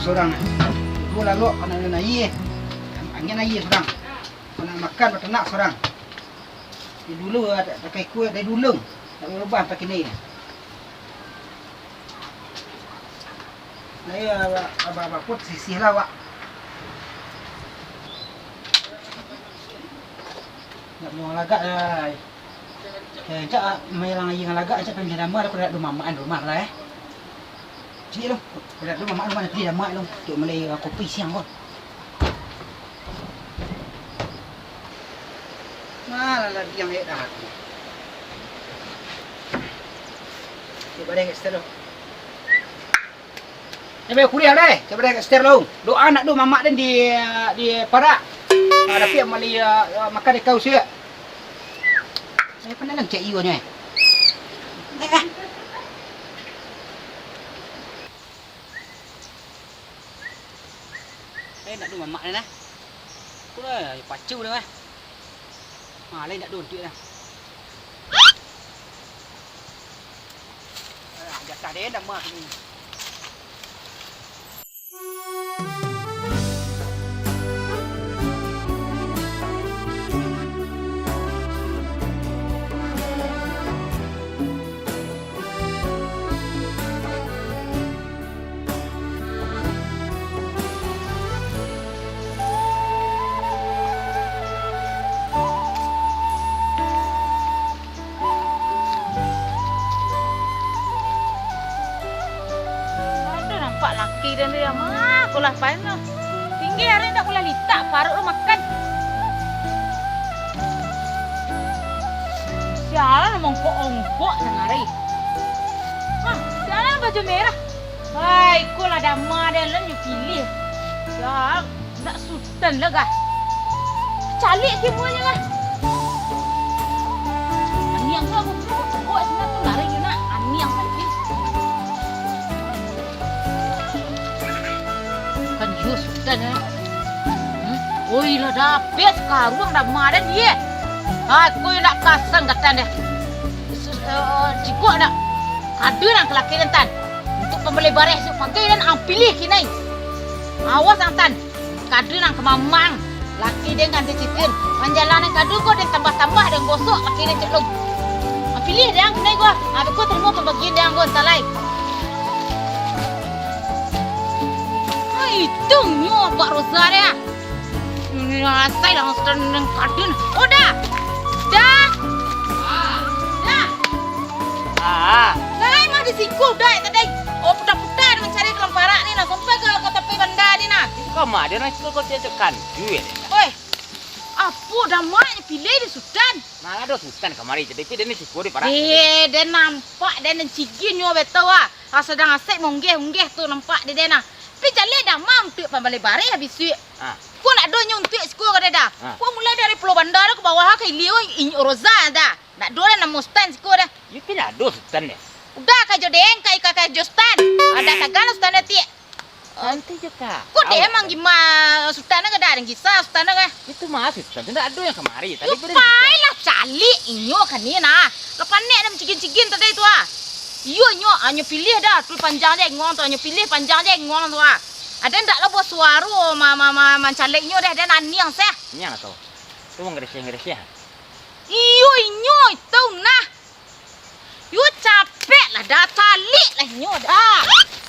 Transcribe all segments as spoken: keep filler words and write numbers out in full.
Surang. Duo lalok, anak nan aia. Angin aia surang. Anak makan, batanak surang. Di dulu, ada, pakai kue dari dulu. Tak berubah, tak kini. Nah, iya, abah, abah, abah pun sisih lah, Wak. Nak mau lagak lah. Eh, cak, ah, main lang aia ngalagak, cak, pengen dama, aku dak ado mamak di rumah lah, eh. Cik lo, aku dak ado mamak di rumah, nanti dama lo, untuk beli, ah, kopi siang ko. Malah lah diam, eh, dah aku. Coba deh, setel lo. Coba kuliah deh, coba deh, setel lo. Doa nak do mamak den di, di parak. Ah, tapi amali, ah, makan di kau siap. Eh, pandai lang cak iyo nyo, eh. Eh, eh. Eh, nak do mamak ni nah. Aku lah pacu dah, eh. Ah, lain nak do duit dah. Ah, jatah den dah mah ni. Aduh, nampak laki den tu, ya, mah, kulah pain tu. Tinggi hari ndak kulah litak, paruik tu makan. Sialan mongkok-ongkok sangari. Hah, sialan baju merah. Hai, iko lah dama den, lah nyo pilih. Ya, nak Sutan lah, gah. Caliak ke muanyo, gah. Aniang tu aku tengok-tengok sinan tu lari nyo nak. Aniang tu, ih. Kan iyo Sutan, eh. Hmm? Oi, lah dapek sakaruang dama den, ye. Aku nak pasang katan deh. Sus-, eh, eh, ciko nak. Kada nang kalaki den tan. Untuk pambali bareh tu, pagai den ang pilih kinai. Awas ang tan. Kada nang kamamang. Laki den kan dicikil. Manjalan nan kada ko den tambah-tambah den gosok laki den cek long. Ang pilih den ang kinai gua. Aku ko tarimo pambagian den ang gua, antalai. Ah, itu nyo Pak Roza deh. Ini asai lah, Sutan nan kadun. Oh, dah. Dah. Dah. Ah. Lai mah di siko, dah, tadi. Oh, puta-puta mancari tulang parak ni, nah, sampai ka, ka tapi banda ni, nah. Kau mah, dia nak siko kau tiap tekan. Duit. Oi. Apo damaknyo pilih di Sutan? Nah, ado Sutan kamari, tapi dia ni siko di parak. Eh, dia nampak, dia nan cigin nyo betul, ah. Ah, sadang asik monggeh-monggeh tu nampak di dia, nah. Tapi jaleh dama untuak pambali bareh habis suik. Ah. Ko nak do nyo untuak siko ka dada. Ah. Ko mulai dari Pulau Banda tu ka bawah ka ilia, inyo Roza dah. Nak do dah namo Sutan siko dah. Yo, pina ado Sutan dah. Udah ka jo deng, ka ika ka jo Sutan. Ada tagang Sutan dah tiak. Nanti je, Kak. Ko deh emang gima Sutan dah ka dah, ada kisah Sutan dah ka. Itu mah Sutan tu ndak ado yang kamari. Tadi yo, pai lah caliak inyo ka ni nah. Lah panek dah mancigin-cigin tadi tu ah. Iyo nyo, ah, nyo pilih dah, tu panjang je ngong tu, nyo pilih panjang je ngong tu ah. Ada ndak lah buah suaro ma, ma, ma, mancaliak inyo deh, deh naniang seh. Niang atau? Tu ngereseh-ngereseh. Iyo, inyo itu nah. Yo capek lah dah, caliak lah inyo dah.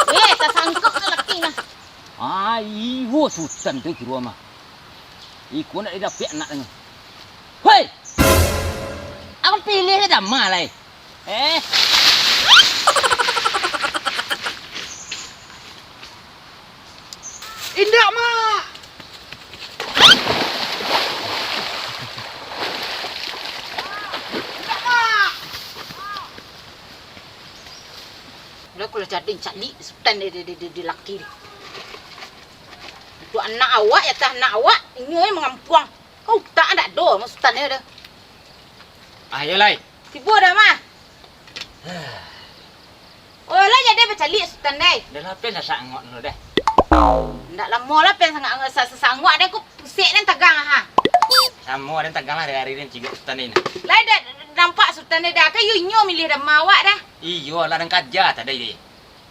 Eh, tasangkok lah laki nah. Ah, iyo Sutan tu kiruang mah. Iko nak didapek anak dengan. Hei! Abang pilih dah mah lai. Eh. Indak, Mak! Indak, Mak! Lah, aku lah jadi caliak Sutan di, di, di, di, di laki ni. Untuak anak awak, jatah anak awak, inyo nan mangampuang. Kau utak ndak ado, Mak Sutan ni dah. Ayo, lai. Tibo dah, mah. Oh, lah jadi bacaliak Sutan, dai. Dah lah, pen sasak angok dulu, deh. Ndak lamo lah, pen sangak angok, sa-, sasak angok, deh, ku pusek, deh, tagang, ha. Samo, deh, tagang lah, hari-hari ni, cigok Sutan ni, nah. Lah, dah nampak Sutan, deh, dah. Kan, yo, inyo milih dama awak, dah. Iyo, lah, dan kaja tadi, deh.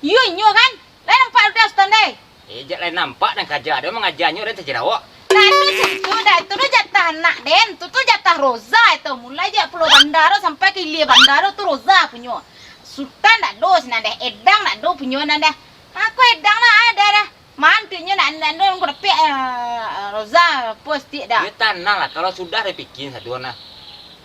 Yo, inyo, kan? Lah, nampak udah Sutan, deh. Eh, Cek lai nampak den kaja, den mangajanyo den tajerawok. Nah, itu situ dah, itu tu jatah anak den, tu tu jatah Roza itu. Mulai jak Pulau Banda tu sampai ka Ilia Banda tu, tu Roza punyo. Sutan dak ado sinan deh, Edang dak ado punyo nan deh. Aku Edang lah ada dah. Mantuinyo nak, nak, nak, nak dapek, eh, Roza, postik dah. Yo, tanang lah, kalau sudah den pikin saduo nah.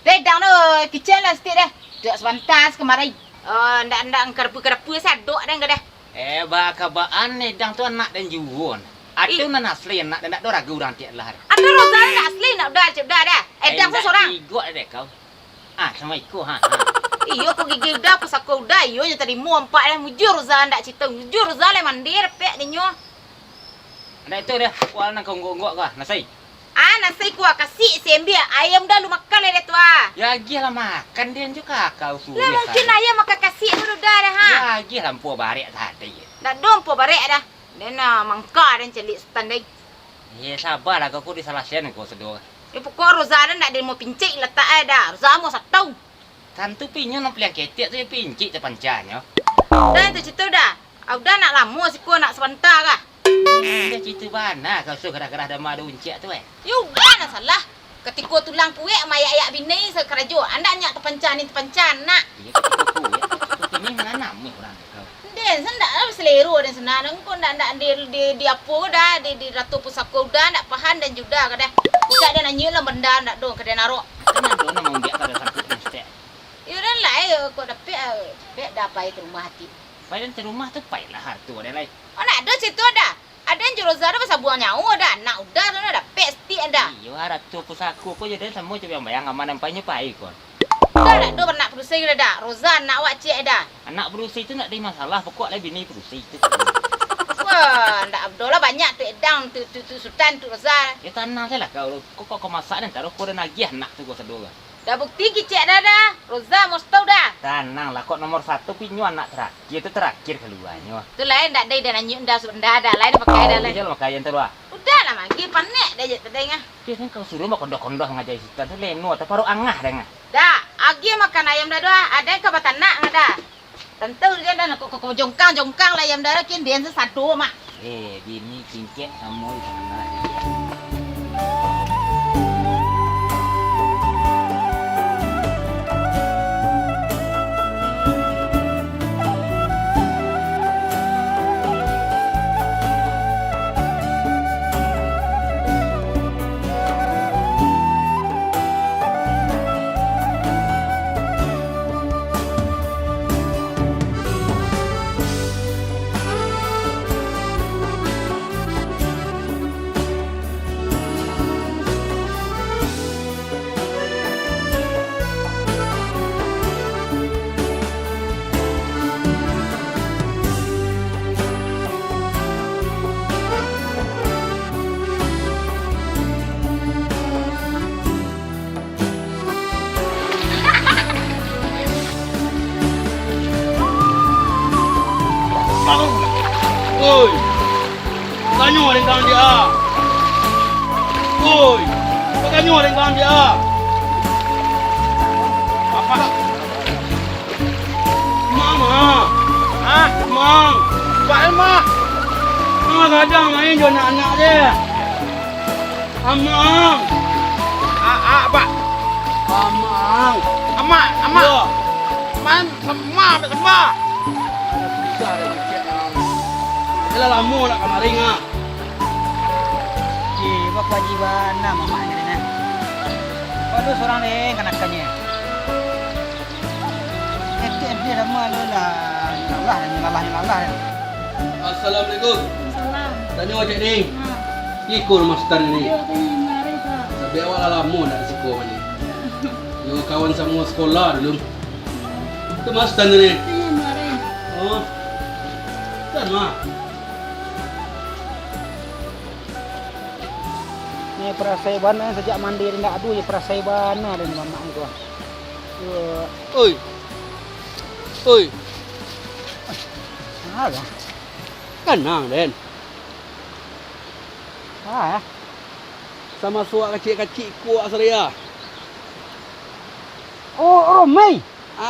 Deh, Edang tu, kicen lah sitik deh. Dak sabantas kamarin. Oh, ndak, ndak, karapu-karapu sadok deh, ndak deh. Eh, baa kabaan, Edang tu anak den juo nah. Ado nan asli anak den, ndak ado ragu urang tiak lah. Ado Roza nan asli, nak udah, cek udah dah. Edang tu sorang. Igok deh kau. Ah, samo iko, ha, ha. Iyo, ko gigi udah, pusako udah, iyo nyo tarimo ampak deh. Mujur Roza ndak cito, mujur Roza lai mandi dapek dinyo. Ndak itu deh, kual nan ka unggok-unggok ko, nasai. Ah, nasai kuah kasik, siambiak. Ayam dah lu makan lai deh tu, ah. Ya, agiah lah makan, den jo kakau suruah. Lah, mungkin ayam makan kasik tu dah, dah, ha. Ya, agiah lah ampo barek tadi. Ndak do ampo barek dah. Den nah mangka den caliak sutan deh. Eh, sabalah, kau ko disalasian ko saduo. Eh, pokok Roza dah ndak den mau pincik latak ai dah. Roza mau satau. Tantu pinyo nan paliang ketek tu yo pincik tapancanyo. Dah itu cito dah. Ah, udah nak lamo siko nak sabanta kah? Udah cito bana kau suh garah-garah dama ado uncek tu, eh. Yo udah nak salah. Katiko tulang kuek mayak-ayak bini sakarajo. Andak nyak tapanca ni tapanca nak. Iyo, katiko kuek, katiko bini mananam ni urang tu kau. Den, sandak lah selero den senang. Engko ndak, ndak di, di, di apo dah, di, di Ratu Pusako udah, ndak pahan den juda ka deh. Cak den anyuik lah benda ndak do ka den arok. Kan ado nan mambiak ka den sangkuik den setek. Iyo, den lah, eh, kok dapek, eh, dapek dah pai ka rumah ati. Pai den ka rumah tu, pai lah harto den lai. Oh, ndak ado situ dah. Aden jo Roza tu basabuang nyawo dah, anak udah tu dah dapek setik dah. Iyo, harto pusako ko jo den samo jo bayang-bayang aman ampai nyo pai kon. Udah dak do anak padusi dah dah. Roza anak awak ciek dah. Anak padusi tu ndak ado masalah, pokok lai bini padusi tu. Wah, ndak ado lah banyak tu Edang, tu, tu, tu Sutan, tu Roza. Yo tanang sajolah kau, kok kau masak den taruih ko den agiah anak tu ko saduo. Dah bukti kicek dah dah. Roza mustau dah. Tanang lah, kok nomor satu pinyo anak terakhir tu, terakhir kaluanyo. Tu lain dak dai dah nanyuk dah sudah dah lain pakai dah lain. Dah lah pakai yang tu lah. Udah lah magi panek dah je tadi ngah. Dia kan kau suruh bakondoh-kondoh mangajai Sutan tu leno atau paruik angah dah ngah. Dah, agi makan ayam dah dah. Ada ka batanak ngah dah. Tantu dia dah nak kok, kok, kok jongkang-jongkang lah ayam dah, kin den sasado mak. Eh, bini cingkek samo di sana. Oi, tanyo dek kami dia. Oi, tanyo dek kami dia. Apa? Mama. Hah? Mang. Pak Emah. Mama kadang main jo anak-anak dia. Amang. A, a, Pak. Amang. Amak, amak. Yo. Man, sema, sema. Susah dah kecek, Mang. Yalah, lamo nak kamari, ah. Cik, bapak jiwa enam amaknya ni, nah. Waduh, seorang deh, kanakannyo. Etik dia lama lu lah. Lalah, lalah, lalah. Assalamualaikum. Salam. Tanyo cek ni. Ha. Iko rumah Sutan ni. Iyo, tu ni, mari, Pak. Tapi awak lah lamo ndak di siko ni. Yo, kawan samo sekolah dulu. Tu mah Sutan ni. Iyo, mari. Oh. Sutan mah. Ni parasai bana sajak mandi ndak ado je parasai bana dari mamak ko. Yo. Oi. Oi. Alah. Kanang, Den. Ah. Sama suak kacik-kacik kuak saria. Oh, Romai. Ah.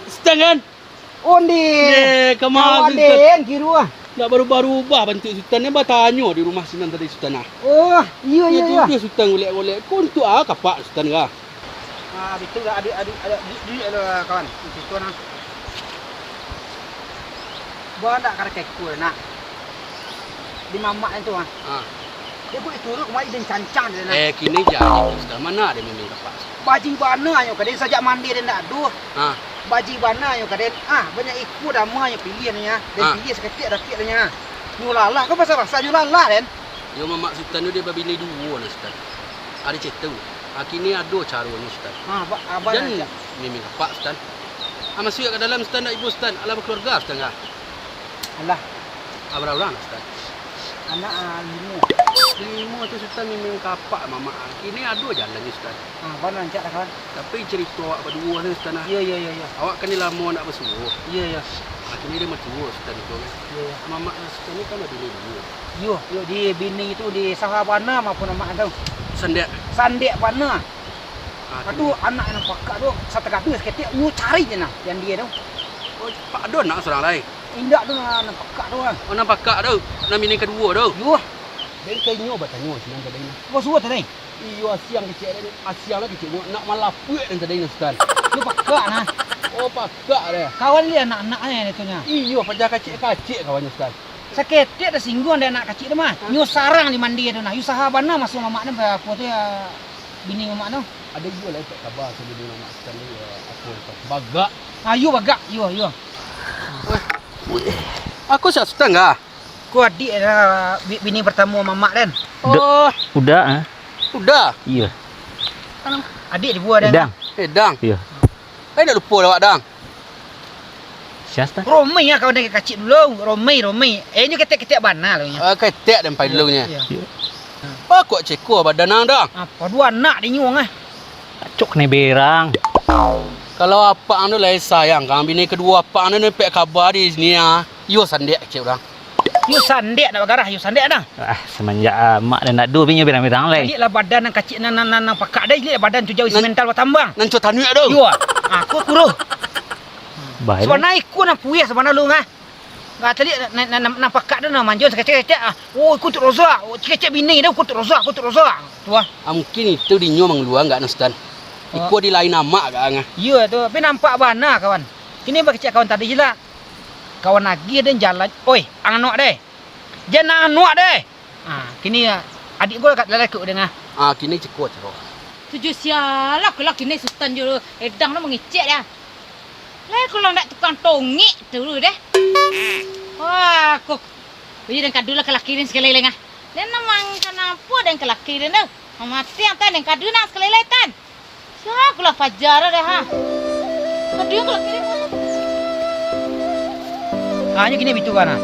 Sutan, Den. Ondeh. Deh, kama Kawan Sutan. Den, kiru ah. Ndak barubah-rubah bantuak Sutan, nyo batanyo di rumah sinan tadi Sutan ah. Oh, iyo, iyo, Nyo iyo. tuduah Sutan golek-golek. Ko untuak a kapak Sutan ka? Ah, bitu lah, aduh, aduh, aduh, duduak, duduak lah, kawan. Situ nah. Ba ndak kada keko nak. Di mamak tu ah. Ah. Dia buat turun kemari dan cancang dia nak. Eh, kini jadi Sutan. Mana ada miming kapak? Bajing bana nyo kaden sajak mandi den dak doh. Ha. Bajing bana nyo kaden. Ah, banyak ikua dama nyo pilih nyo. Den Ha. pilih saketek dapik nyo. Nyo lalah, kau pasal-pasal nyo lalah den. Yo mamak Sutan tu dia babini duo nah Sutan. Ada cetu. Ha, kini ado caronyo Sutan. Ha, ba-, abang Jan aja. miming kapak Sutan. Ha, masuak ka dalam Sutan dak ibo Sutan. Alah bakeluarga Sutan kah? Alah. Abrang-abrang lah Sutan. Anak ah, limo. Limo tu Sutan miming kapak mamak. Kini ado jalan ni Sutan. Ah, bana rancak lah kawan. Tapi carito awak baduo ni Sutan ah. Iyo, iyo, iyo, iyo. Awak kan ni lamo ndak basuo. Iyo, iyo. Ah, kini dia matuo Sutan tu kan. Iyo, iyo. Mamak Sutan ni kan babini duo. Iyo, iyo, di bini tu di saha bana maupun amak tu. Sandek. Sandek bana. Ah, Lepas tu kini. anak nan pakak tu satagadu saketek nyo cari je nah yang dia tu. Oh, pak ado nak surang lai. Indak tu nan, nan pakak tu ah. Oh, nan pakak tu. Nan bini kaduo tu. Yo. Den ka inyo batanyo sinan tadi nah. Apo suo tadi? Iyo, asiang kecek den, asiang lah keceknyo, nak malapuak den tadi nah Sutan. Yo pakak nah. Oh, pakak deh. Kawan liek anak-anak ni tu nya. Iyo, paja kacik-kacik kawannyo Sutan. Saketek tasingguang dek anak kacik tu mah. Hah? Nyo sarang di mandi tu nah. Yo saha bana maso mamak tu, apo tu ya, bini mamak tu. Ado juo lah epek kaba sajo di mamak Sutan tu, ya, apo tu. Bagak. Ah, yo bagak. Yo, yo. Weh. Aku sia Sutan kah? Ko adiak lah, bi-, bini pertamo mamak den. Oh. Uda, ah. Uda? Iyo. Adiak dibuah den. Edang. Edang. Iyo. Eh, dak lupo lah awak, Dang. Sia Sutan? Romai ah kawan den kacik dulu. Romai, Romai. Eh, nyo ketek-ketek bana lah nyo. Ah, ketek den pai dulu nyo. Iyo. Iyo. Ah, kok ceko badan ang, Dang? Apo duo anak di nyo ah. Acok kena berang. Kalau apak ang tu lai sayang, kang bini kaduo apak ang tu nempek kaba di sini ah. Iyo sandek kecek urang. Yo sandek nak bagarah, yo sandek dah. Ah, semenjak, ah, mak dan dak duo binyo bilang-bilang lai. Caliak lah badan nan kacik nan, nan, nan, nan pakak deh, caliak lah badan tu jauh isi mental batambang. Nan cuak tanuak tu. Yo, ah, ko kuruh. Bahaya. Sabana iko nan puih sabana lu ngah. Ngah caliak nan, nan, nan, nan pakak tu nan manjo sakecek-kecek ah. Oh, iko tu rozak. Oh, cekecek bini tu, iko tu rozak, iko tu rozak. Tu ah. Ah, mungkin itu dinyo mangalua ngah nan Sutan. Iko di lain amak ngah. Iyo tu, tapi nampak bana kawan. Kini bakecek kawan tadi je lah. Kawan agiah den jalan. Oi, ang anuak deh. Jan ang anuak deh. Ha, kini adiak ko lah lalai ka danga. Ha, kini ceko caro. Tuju sialah ko lah kini Sutan jo Edang tu mangecek dah. Lai ko lah ndak tukang tongek tu deh. Wah, ko. Uji den kadu lah ka laki den sakali lai ngah. Den namang kanapo den ka laki den tu? Mati ang tan den kadu nang sakali lai tan. Sia pulo paja dah, ha? Kadiang kalau kini pun. Ah, nyo kini bitu kan, ah.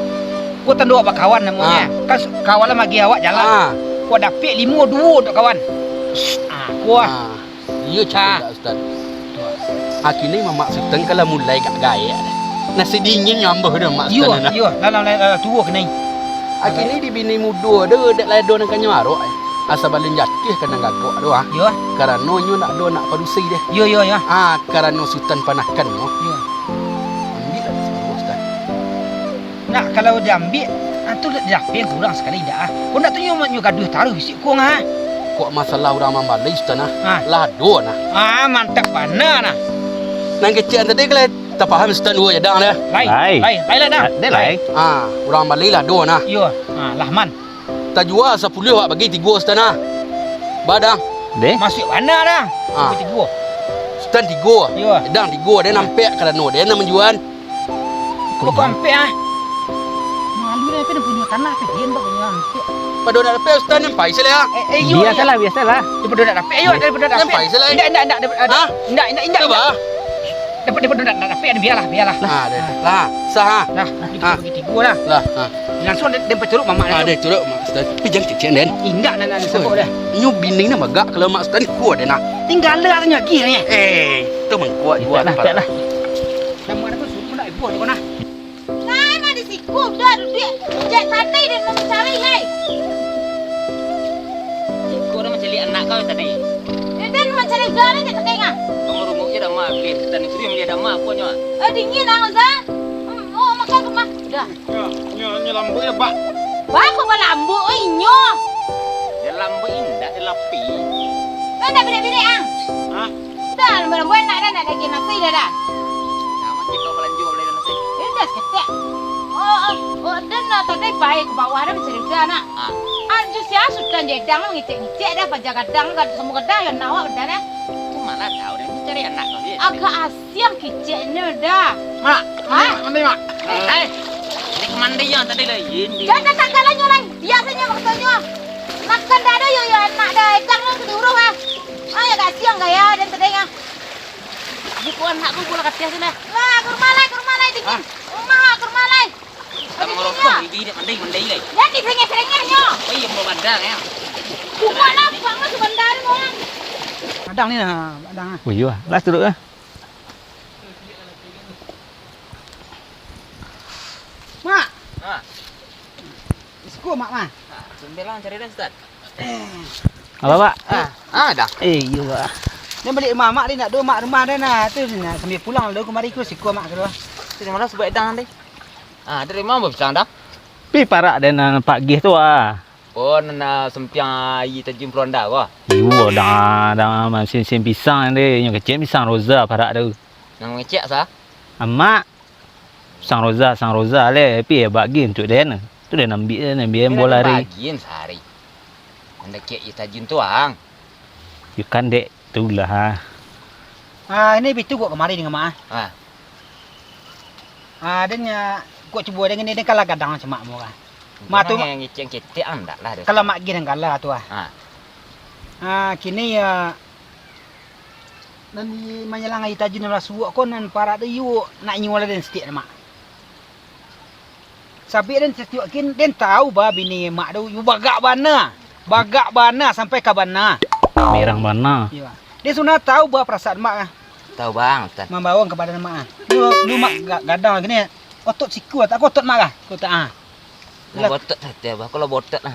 Ko tando awak bakawan namonyo. Ah. Kan su-, kawan lah magi awak jalan. Ah. Ko dapek limo duo untuak kawan. Ah, ko ah. Ah. Iyo, cakap Ustaz. Ah, kini Mamak Sutan kalau mulai gak gaek. Nasi dingin nyambuh dah Mak Sutan nah. Iyo, iyo. Lah, lah, lah, lah, tuo kini. Ah, kini di bini mudo tu, dek lai ado nan ka nyo arok, eh. Asa balun jatuah ka nan gagok tu, ah. Iyo. Karano nyo ndak ado nak padusi deh. Iyo, iyo, iyo. Ah, karano Sutan panakan nyo. Iyo. Ambiak lah di siko, Sutan. Nak, kalau diambiak, ah, tu dapek kurang sakali dak, ah. Kok ndak tu nyo, nyo gaduah taruih bisuak ko, ah. Kok masalah urang mambalai, Sutan, ah. Ah. Lah ado, nah. Ah, mantap bana, nah. Nan kecek tadi kalau tapaham, Sutan, duo jadang dah. Lai. Lai. Lai, lai lah, dah. Ah, deh, lai. Ah, urang mambalai lah ado, nah. Iyo. Ah, lah, man. Tajua sapuluah, awak bagi tigo Sutan ah. Ba, Dang? Deh? Masuak bana, Dang. Ah. Bagi tigo. Sutan tigo. Iyo. Dang tigo, den ampek karano den nan manjuan. Kok ampek ah? Malu lah, kan punyo tanah, kan den punyo ampek. Pado nak dapek Sutan nan pai sale ah. Eh, eh, iyo, biasalah, biasalah. Daripada nak dapek, ayo, daripada nak dapek. Nan pai sale. Indak, indak, indak, daripada, ah? Indak, indak, indak. Daripada nak dapek, bialah, bialah. Ah, deh. Lah, sah ah. Nah, bagi tigo lah. Lah, ah. Langsung den, den pacuruik mamak. Ah, den curuik mamak Sutan. Tapi jan kecek den. Indak, nak, nak sabok dah. Nyo bini nan bagak kalau mak Sutan kuat deh nah. Tinggal lah tu nyagi ni. Eh, tu mangkuat jual tempat lah. Nama aku suruh nak ibuh tu nah. Lai mah di siko, dah duduak. Cek tadi den mancari lai. Siko dah mancari anak kau tadi. Eh, den mancari gari cek tadi ngah. Kau rumah je dah mah, beli tadi tu yang dia dah mah apa nyo. Eh, dingin ah, Zah. Hmm, oh, makan Mah, udah. Nyo, nyo, nyo lambuik dah, Bak. Bak, kok balambuik, oi, inyo? Dah lambuik indak, dah lapih. Lah, ndak bilik-bilik, ang. Hah? Dah, lambuik-lambuik nak dah, nak daging nasi dah, dah. Nah, mak, kito balanjo bali nasi. Yo dah, saketek. Oh, oh, oh, dan, nah, tadi pai ka bawah dah, mancari udah, nak. Ah. Ah, jo sia Sutan Jedang mangecek-ngecek dah, paja gadang, gad-, samo gadang, yo nak awak badan, eh. Tu ma lah tau, dah mancari anak kau, ye. Agak Siang kiciknyo dah. Mak, hah? Mandi, Mak, mandi, Mak. Eh, ini mandi yang tadi lah, ini. Jangan datang kalanyo lai. Biasonyo waktunyo makan dah ado, yo, yo, anak dah, edang lah, sudah uruh, ah. Ah, yo, kasiang gaya dan tadai, ah. Bukan anak kau bola katiah tu lah. Lah, kurma lai, kurma lai, dingin. Hah? Rumah, ah, kurma lai. Ka mangorongkong gigi dek mandai-mandai lai. Jan diserengeh-serengehnyo. Oh iyo, mau bandar, ya. Kumalah, bang, lah sabandar ni, orang. Padang ni nah, padang ah. Oh iyo, lah turun ah. Mak. Ha. Siko mak mah. Ha, sumbelang cari dah, Ustaz. Apo, Pak? Ah, ah, dah. Eh, iyo, Pak. Ni baliak rumah mak, dia nak duduk mak rumah dia nah. Tu nak sambil pulang dulu kemari ku siko mak kedua. Tu di mana sebuah edang nanti? Ah, dari mana bawa pisang dah? Pi parak den nan Pak Gih tu ah. Oh, nan, ah, sempiang aia tajun Peronda ko? Iyo, dang, dang, masin-sin pisang deh. Nyo kecek pisang roza parak tu. Nang ngecek sa? Amak. Pisang roza, pisang roza leh. Pi Pak Gih untuak den. Tu den ambiak, den ambiak den boleh lari. Bagian sehari. Nang dakek aia tajun tu ang. Yo kan dek tu lah. Ah, ini bitu kok kemari dengan mak ah. Ah. Ah, den nya kok cubo den ini den kalah gadang cuma mo kan. Mak tu ngecek ketek andak lah. Kalau mak gih den kalah tu ah. Ah. Ah, kini ya nan di manyalang aia tajun nan lah suok ko nan parak tu yuk nak nyual den sitik mak. Sabik den satiok kin, den tahu ba bini mak tu, yu bagak bana. Bagak bana sampai ka bana. Merang bana. Iyo. Den sudah tahu ba perasaan mak ah. Tahu bang, Tan. Mambawang ka badan mak ah. Lu, lu mak ga-, gadang gini. Otot siku, tak otot mak ah. Kau tak ah. Lah. Botot saja bah, kalau botot lah.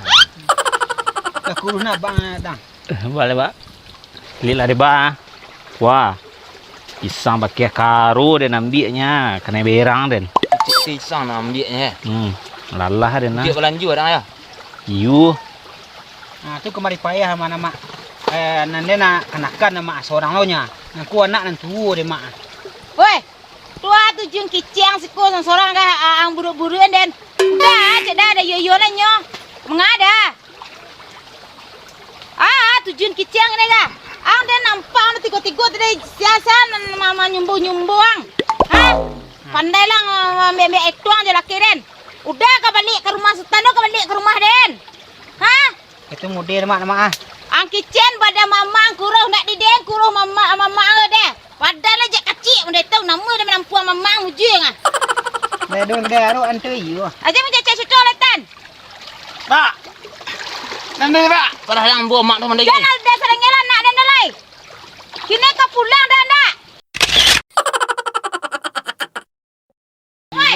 Lah kurus nak bang ah, Tang. Eh, boleh, Pak. Lihat lah deh, Pak. Wah. Pisang pakai karu den ambiaknya, kanai berang den. Pisang nak ambiaknya. Hmm. Lalah den nah. Dia balanjur orang ya. Iyo. Nah, tu kemari payah mana mak. Eh, nan dia nak kanakan mak seorang lo nya. Nan ku anak nan tuo deh mak. Woi, tu ah tu jun kiciang siko sorang-sorang dah, ah, ang buruk-buruk den. Udah, cek dah, dah yo-yo lah nyo. Mengada. Ah, tujun kiciang ni kah? Ang den nampak ang tigo-tigo tadi sia-sia nan ma-, manyumbu-nyumbu ang. Ha? Pandai lah ambiak-ambiak etuang jo laki den. Udah ka baliak ka rumah Sutan, ka baliak ka rumah den. Ha? Itu mudil mak, mak ah. Ang kicen badan mamak ang kuruh, nak di den kuruh mamak, mamak ang deh. Padahal lah jak kacik, mandai tau namo dah manampuang mamak ang mujing ah. Bedul deh, aru antui yo. Aja mencecek suto letan. Pak! Nandai, Pak! Parah yang buah mak tu mandai. Jan alda sarangelan nak den lai. Kini ka pulang dah ndak? Woi!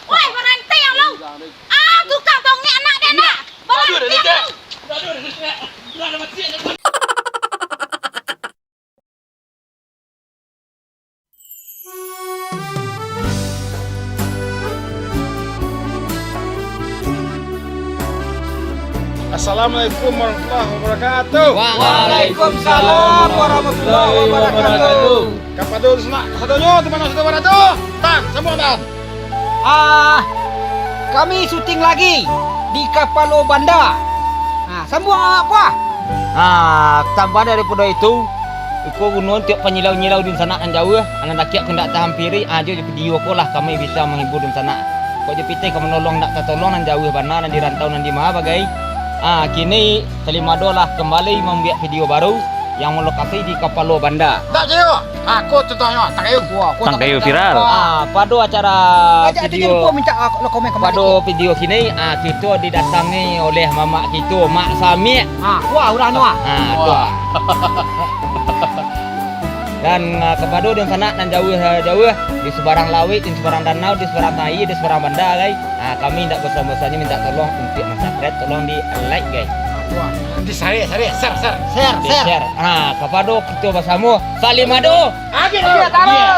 Woi, barantai yang lu. Ah, tukang tongek anak den nak. Barantai yang lu. Assalamualaikum warahmatullahi wabarakatuh. Waalaikumsalam warahmatullahi wabarakatuh. Kapado sanak sadonyo, di mano sanak barado, Tan, sambung, Tan. Ah, kami syuting lagi di Kapalo Banda. Ah, sambung awak puah. Ah, tambah daripado itu, iko guno tiok panyilau-nyilau dunsanak nan jauah, nan dakiak ko ndak tahampiri, ah, jo video ko lah kami bisa manghibur dunsanak. Kok jo pitih ka manolong ndak tatolong nan jauah bana, nan di rantau nan di ma bagai. Ah, kini Salimado lah kambali mambuek video baru yang malokasi di Kapalo Banda. Ndak jo. Aku contohnyo, Tang Kayu. Wah, aku Tang Kayu viral. Ah, pado acara video, pado video kini, ah, kito didatangi oleh mamak kito, Mak Samik. Ah, wah, urang tu, ah. Ah, tu, ah. Dan, ah, kapado dunsanak nan jauah-jauah, di subarang lauik, di subarang danau, di subarang tai, di subarang banda, gai. Ah, kami indak bosan-bosannyo minta tolong untuak mansubscribe, tolong di like, gai. Wah, di share, share, share, share. Share, di share. Ah, kapado kito basamo, Salimado. Agiah, agiah.